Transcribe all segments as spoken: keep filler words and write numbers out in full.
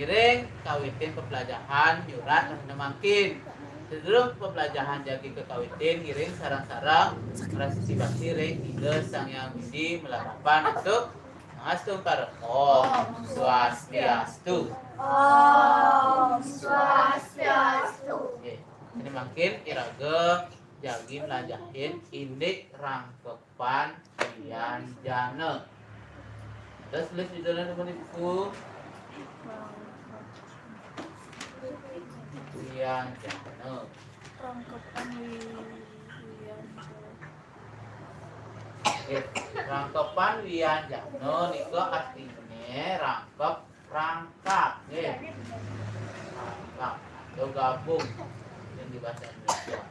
Ngiring kawitin pepelajahan nyurat rahina mangkin. Sadurung pepelajahan jagi kakawitin, ngiring sareng-sareng prasasti bakti ring Ida Sang Hyang Widhi malarapan antuk pangastungkara. Om Swastiastu. Om Swastiastu. Nggih. Sane mangkin iraga jagi mlajahin indik rangkepan wianjana. Terus tulis judulnya teman ibu. Wianjana. Rangkepan wi-, wianjana. Nggih, rangkepan wianjana nika artine rangkep, rangkap, nggih. Rangkap atau gabung yang di bahasa Indonesia.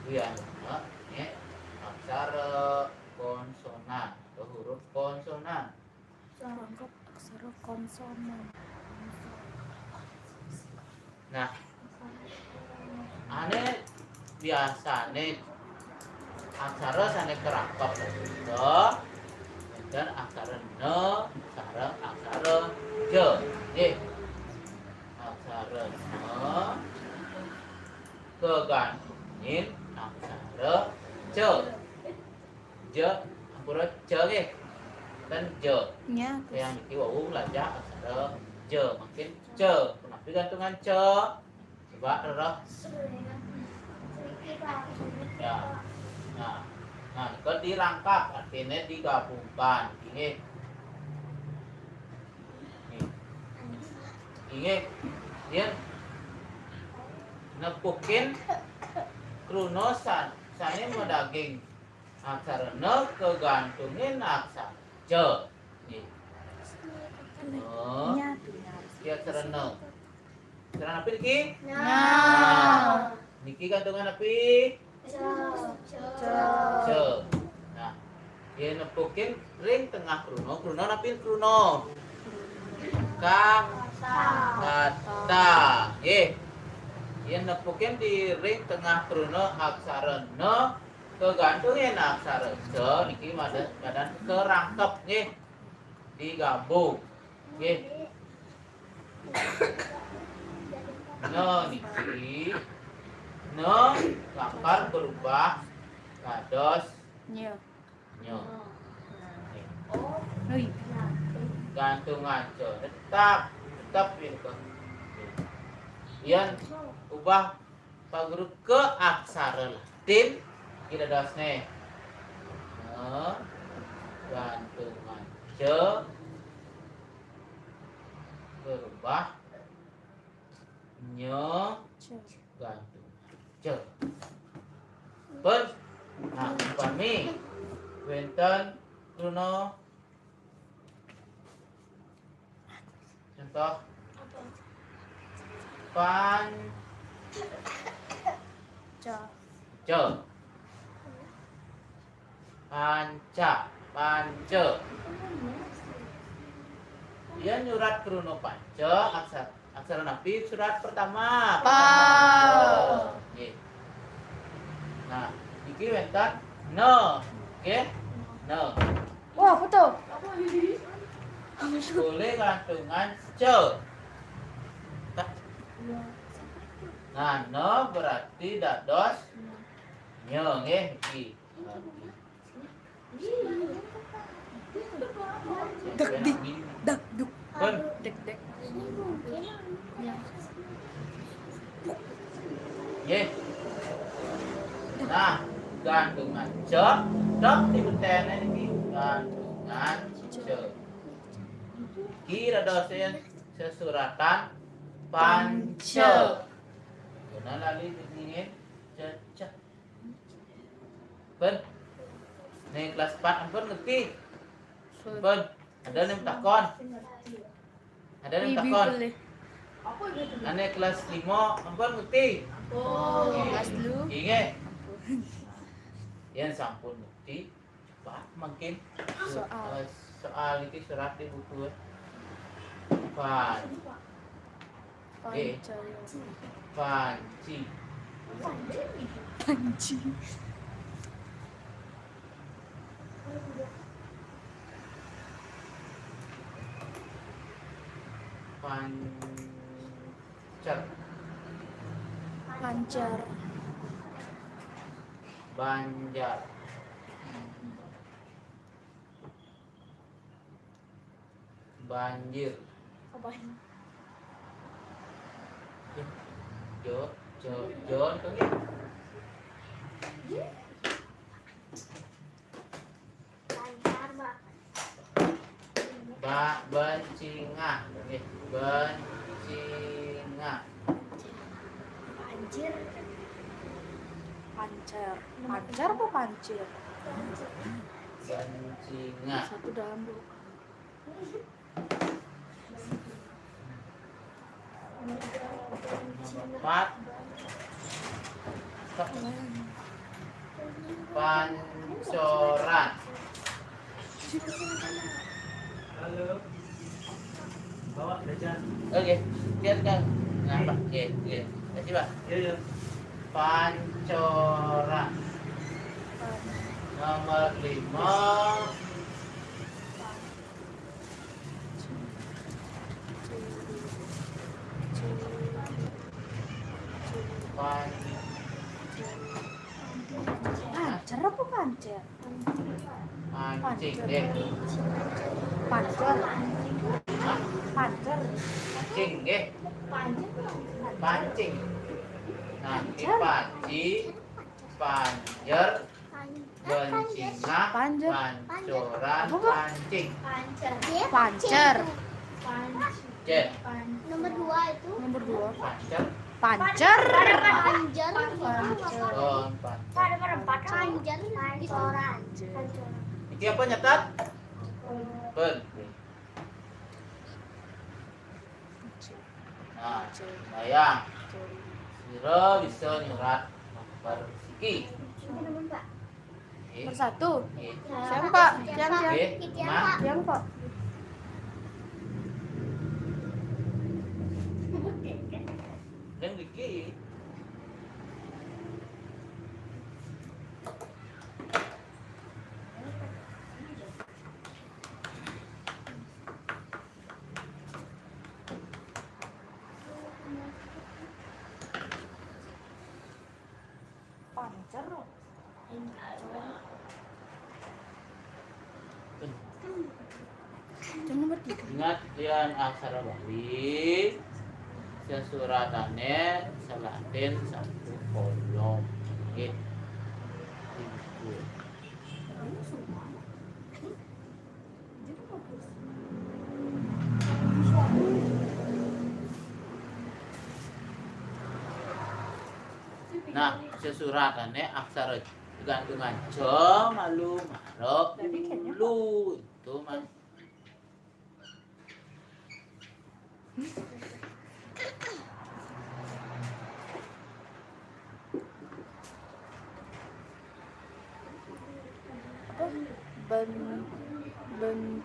Wianjana, nggih, aksara konsonan atau huruf konsonan. Rangkep aksara konsonan. Nah, ane biasane aksara sane karangkep punika wenten aksara na sareng aksara ja. Nggih. Aksara na kagantungin aksara ca. Ja, ampura ca nggih. Ten ja. Nya, Terus. Yang niki wau lajah aksara ja, mungkin ca. Punapi gantungan ca? Coba rereh. Ya. Nah, nah, nika dirangkap, artine digabungkan. Inggih. Inggih. Yen nepukin kruna san-, sane madaging aksara na kagantungin aksara ca. Nggih. Oh. Nya, nya. Aksara na. Aksara napi niki? Na. Nah, niki gantungan napi? Ca. Ca. Ca. Nah, yen nepukin ring tengah kruna, kruna napi kruna? Ka-, kata. Nggih. Yen nepukin di ring tengah kruna aksara na, kagantungin aksara ca, niki madan, madan karangkep, nggih. Digabung. Nggih. Na niki, na lakar berubah dados Nya. nya. Nggih. Oi. Gantungan ca tetap, tetap yen ke. Yen ubah Pak Guru ke aksara Latin, kita dosne. Nah, gantungan ca berubah nya Ca. gantungan ca. Pun, nah, upami wenten kruna Contoh. Pan-, Ca. ca. Panca, panca. Yen nyurat kruna panca, aksar-, aksara napi surat pertama? Pa. Nggih. Nah, iki wenten na. Nggih. Na. Wah, apa to? Boleh gantungan ca. Nah, na berarti dados nya, nggih, iki. Dek dik, dek duk. Pun. Dek dek. Nggih. Nah, gantungan ca, dok di betene niki gantungan ca. Iki dados sesuratan panca. Panca. Kena lali dingin cecek. Pun. Ning kelas empat ampun ngerti? Pun. Ada ning takon? Ada ning Bibi takon? Boleh. Ane kelas lima ampun ngerti? Oh. Kelas telu. Inggih. Yen sampun ngerti, coba mangkin Soal. Eh, soal iki surat di buku, eh. Pan. Nggih. Panca. Panci. Panci. Pancer. Pancer. Banjar. Banjir. Apa ini? Jo, jo, jo, jo. Ba, bencingah. Nggih, bencingah. Pancir. Pancer. Pancer apa pancir? Bencingah. Satu dalam dua. Nomor empat. Pancoran. Halo. Bawa belanjaan. Oke, biarkan. Ngapa? Oke, oke. Kasih, Pak. Iya, iya. Pancoran. Nomor lima. Pan-, Pancer apa pancer? Pancing, deh. Pancer. Hah? Pancer. Pancing, deh. Pancing. Nah, ini panci, panjer, bencingah, panjer. Pancoran, apa, Pak? Pancing. Pancer. Pancer. Pancer. Nomor dua itu. Nomor dua. Pancer. Pancer. Panjer. Pancer. Oh, pancer. Panjer. Pancoran. Iki apa nyetat? Pun. Nah, bayang. Sira bisa nyurat nomor siki. Nomor satu. Nggih. Siapa, Pak? Siapa? Nggih, Mak. Siapa, Pak? Kan iki. Pancer. Jam nomor tiga. Ingat, yen aksara Bali sesuratane selatin satu kolom. Nggih. Ibu. Nah, sesuratane aksara gantungan ja malu marok lu. Itu, Mas. Apa? Ben-, ben-,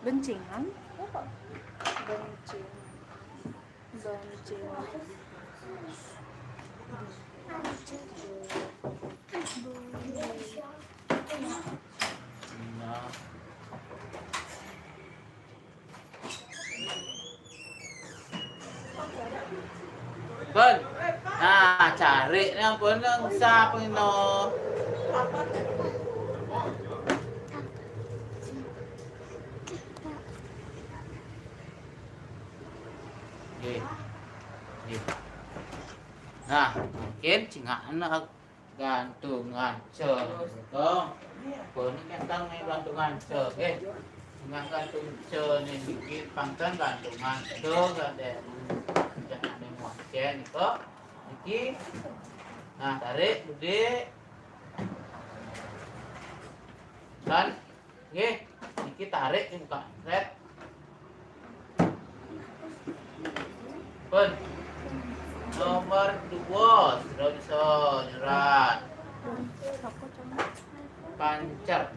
bencingan? Apa? Bencingan. Bencingan. Pun. Nah, cari ni ampun, nggak usah pengino. Nggih. Nggih. Nah, mungkin cingak anak gantungan ja. Pun kenten nih gantungan ja, nggih. Dengan gantung ja niki pangken gantungan ja, gantungan ja ning wajah niku. Niki. Nah, tarik, Budi. Kan? Nggih, niki tarik nih, Pak. Sret. Pun. Nomor dua, sudah bisa nyurat. Pancer.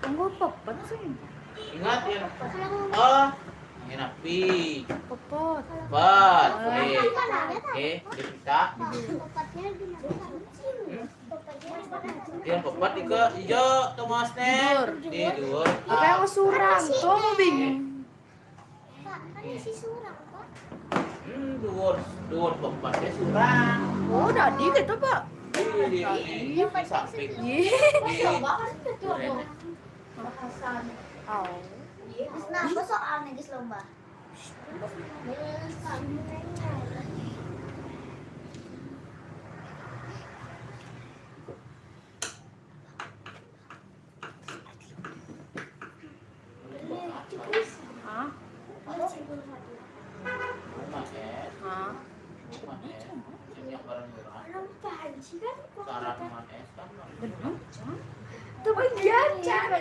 Tunggu, pepet sih. Ingat ya. Oh, ini rapi. Pepet. Pepet. Oke. Oke, kita. Yang pepet iku ijo Thomas né. Di dhuwur. Di dhuwur. Apa yang surang? Tuh mau bingung. Pak, kan isi surang, Pak. Hmm, dhuwur, dhuwur pepet ya surang. Oh, tadi gitu, Pak. Iya, iya, iya. Iya, Pak. Samping. Iya. Iya. Bahasan. Oh. Iya, terus kenapa soalnya guys lomba? Hah? Hah? Bener, Cang. Tuh bagian cara.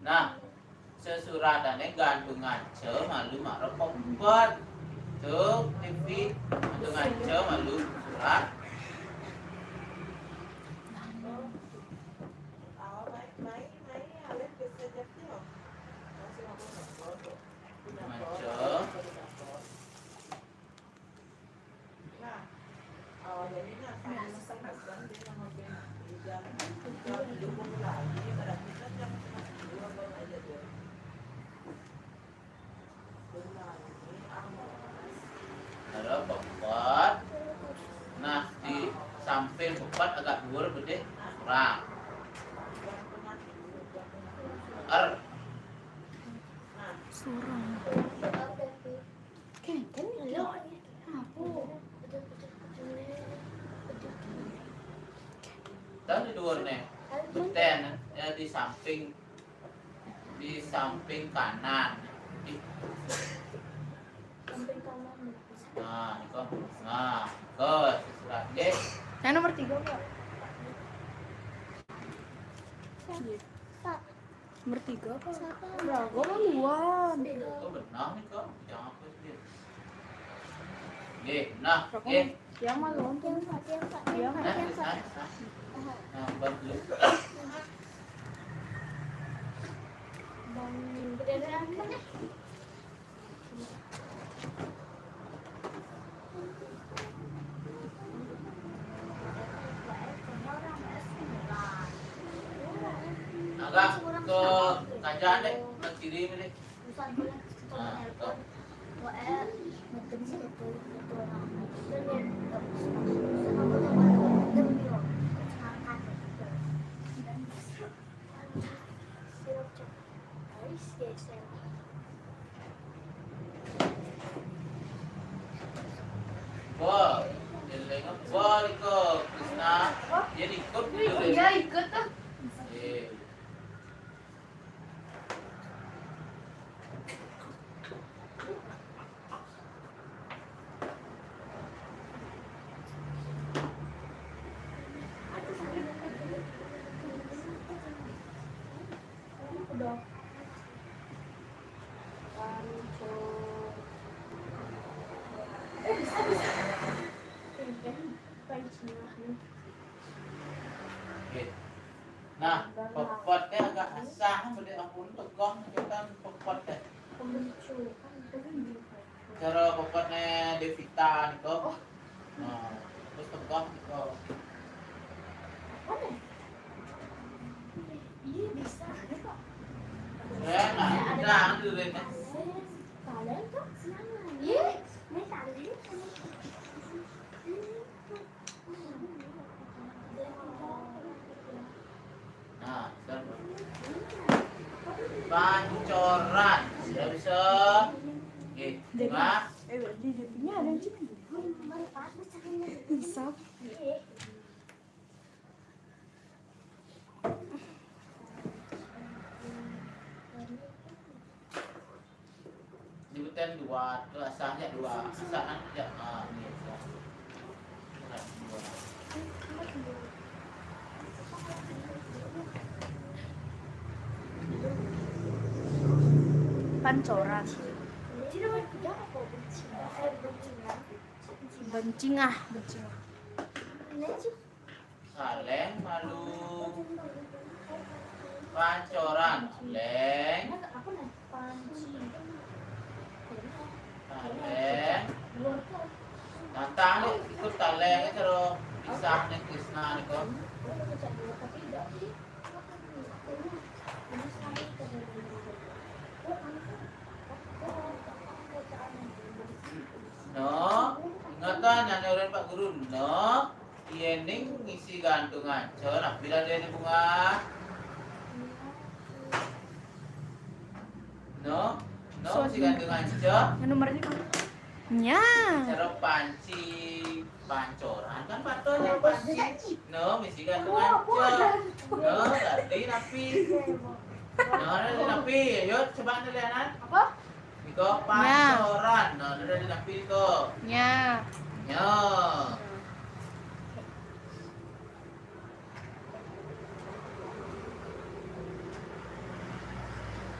Nah, sesuratané gantungan ce malu mak repot. Tuh, T V, gantungan ce malu surat. Gantungan ce. Ada pepet. Nah, di samping pepet agak dhuwur gedé surang. Er. Surang. Kéngkén iki. Apa? Dan di dhuwurné. Betén, ya, di samping, di samping kanan. Di samping kanan. Nah, iku. Nah, iku sesurat nggih. Yang nomor tiga, Pak. Iya. Pak. Nomor tiga apa? Siapa? Lah, gua kan duluan. Oh, benar nih, Kak. Jangan apa sih. Nggih, nah, nggih. Yang mana? Yang Pak, yang Pak, yang Pak, yang Pak. Nah, nah, nah. Nah, buat dulu. Bang, udah ada apa? Agak ke kancah deh, ke kiri deh. Nah, tuh. Bol, eling bol iko, Krisna. Dia ikut gitu, Iya, ikut tuh. Iya. Oke. Nah, pepet té agak asah, beli ampun tegong, kita pepet té. Cara pepet né Devita nih kok. Nah, terus tegong nih kok. Iya, bisa aja, Pak. Ya, nah, udah, ambil deh, Mas. Kalian tuh senang. Iya, ini kalian. Nah, dan pancoran. Sudah bisa. Oke, Mas. Eh, di depannya ada juga. Insaf. Nyebutan dua, asahnya dua, asahan ya, ah, ini ya. Nah, dua. Pancoran. Bencingah, bencingah. Saleng malu pancoran, Saleng. Saleng. Tantang nih, ikut Saleng terus. Kisah nih, Krisna nih kok. No, ingatan yang orang Pak Guru. No, iya ning ngisi gantungan. Cor, bilang dia nih bunga. No, no, ngisi gantungan, Cor. Yang nomornya kan? Nya. Cara panci pancoran kan patut yang panci. No, misi gantungan, Cor. No, tadi napi. No, tadi napi. Ayo, coba nih, Lenan. Apa? Iko pancoran. No, tadi napi iko. Nya. Nya.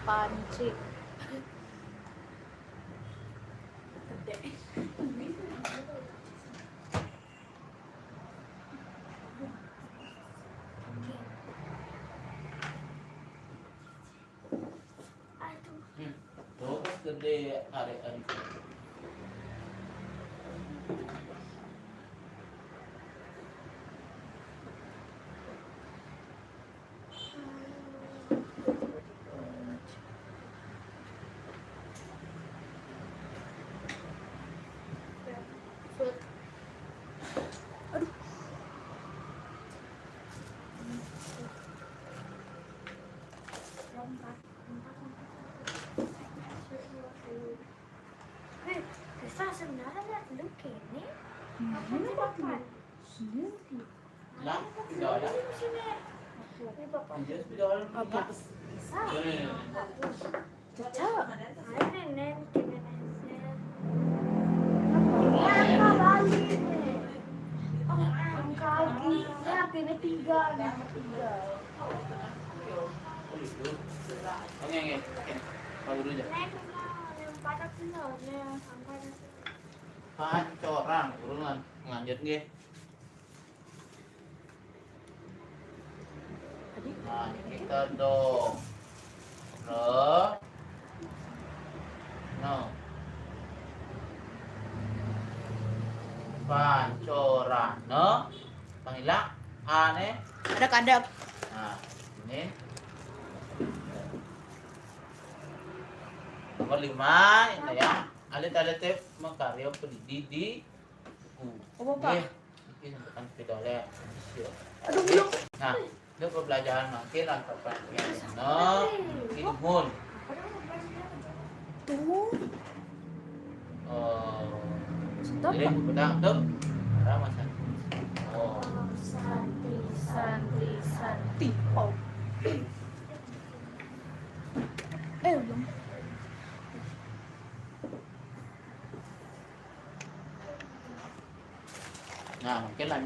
Panci. Hmm. Tuh, pas gede arek-arek. Weh, Krisna, sebenarnya lu kene? Apa sih, Papa? Lah, tidak ada. Ini, Papa. Iya, tidak ada. Apa? Bisa. Eh. Bagus. Cocok. Ayo, Nenek, gimana, Nenek? Iya, Kak, balik, Nek. Oh, angka lagi. Ini artinya tiga, nih, tiga. Oh, gitu. Oke, oke, oke. Kalau dulu aja. Nek, Nek, empat aku loh, Nek, sampai nanti. Pancoran, turun lan-, lanjut nggih. Nah, kita dong. Re. No. Pancoran. No. Pangilak. Ane. Ada kadep. Nah, ini. Nomor lima, ini ya. Alit-alit makarya pendidik di buku. Apa, Pak? Nggih. Iki sampeyan sepeda oleh. Aduh, belum. Nah, ini pembelajaran mangkin lan perpraktikan. No, ini mun. Tuh. Oh. Stop, jadi Pak. Pedang tuh. Ora, Mas. Oh. Santi, Santi, Santi. Oh. Eh, belum. Nah, mangkin lan